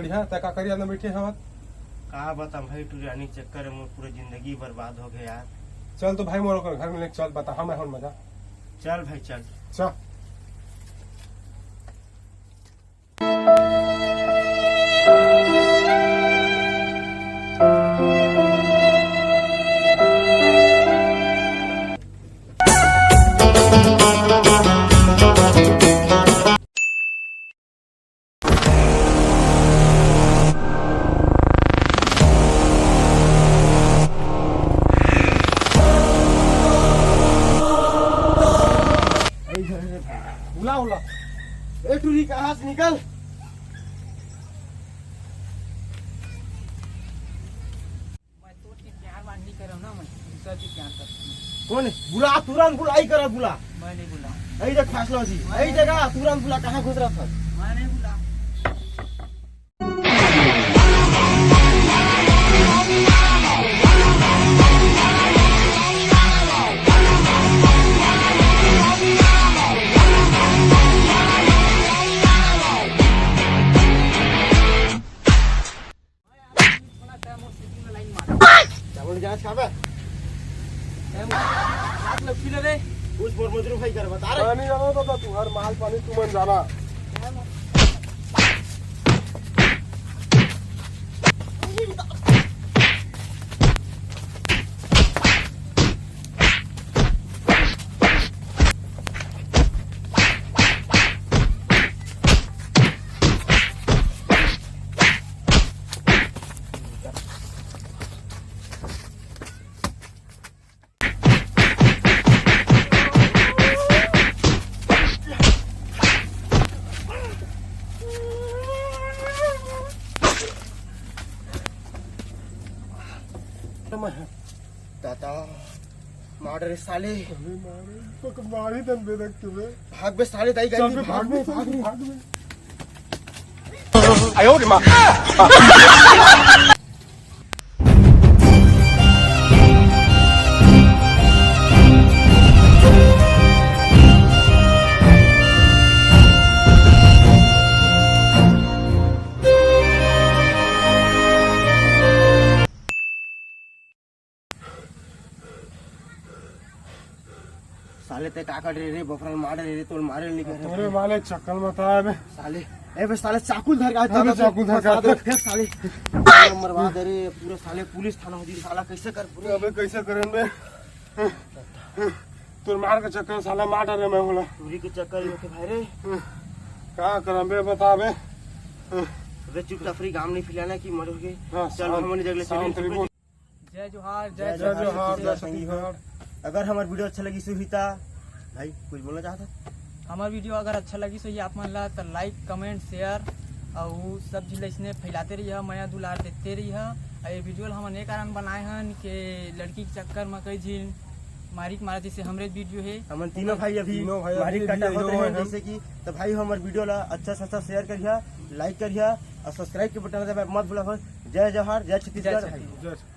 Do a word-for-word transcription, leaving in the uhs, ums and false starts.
हाँ, तै का करिया ना बैठे हवत? का बता भाई, टुरी रानी के चक्कर में मोर पूरा जिंदगी बर्बाद हो गया यार। चल तो भाई, मोर ओकर घर में लेके चल, बता, हम हन मजा। चल भाई, चल। चल। उला, उला। ए टुरी, कहाँ से निकल? मैं तोर के प्यार वार नी करव ना, मैं दूसरा के प्यार करथंव। कौन है? बुला, तुरंत बुला, ई करा बुला। मैं नहीं बुला। यही देख फैसला जी, यही जगह तुरंत बुला, कहाँ घुस रहा था? मैं नहीं बुला। चावल जांच खाबे? ए, हाथ लग पीले रे। कुछ मोर मजरू भाई कर बता रे। पानी जाना तो, तो तू हर माल पानी तू मन जाना। दादा, मार रे साले। अबे मारे, तो मारी तन बेदक तुम्हें। भाग बे साले, दाई चल गाड़ी बे, भाग बे, भाग बे। भाग बे। साले ते का कर रे, रे बफरन मार रे, रे तोर मारे नहीं कर रे। तोरे माले चक्कर में था बे। साले, ए बे साले चाकू धर के अबे दादा, चाकू धर के फंसा दे, फेंक साले। मरवा दे रे, पूरा साले पुलिस थाना हो जी साला, कैसे कर पूरे। अबे कैसे करें बे? तोर मार के चक्कर में साला मार डरे मैं होला। टूरी के चक्कर में के भाई रे। का करम बे, बता बे। अबे चुपचाप फ्री गाम नहीं फैलाना कि मरोगे। हाँ, चल शांत, हमने जगले शांत चली। रही। जय जोहार, जय जय जोहार, जय छत्तीसगढ़। अगर हमार वीडियो अच्छा लगी सुही ता भाई कुछ बोलना चाहता? हमार वीडियो अगर अच्छा लगी सुही आप मन ला तो लाइक, कमेंट, शेयर और सब चीज इसने फैलाते रहिए, मया दुलार देते रहिए। और ये वीडियो ला हमन ये कारण बनाए हन कि लड़की के चक्कर में कई झिन मारिक मारा जैसे हमरे वीडियो है। हमन तीनों भाई अभी तीनों भाई मारिक अभी काटा भी होत रहे हैं। जैसे कि तो भाई हमार वीडियो ला अच्छा से अच्छा शेयर करिए, लाइक करिए और सब्सक्राइब के बटन दबाए मत भूला हो। जय जोहार, जय छत्तीसगढ़। जय छत्तीसगढ़।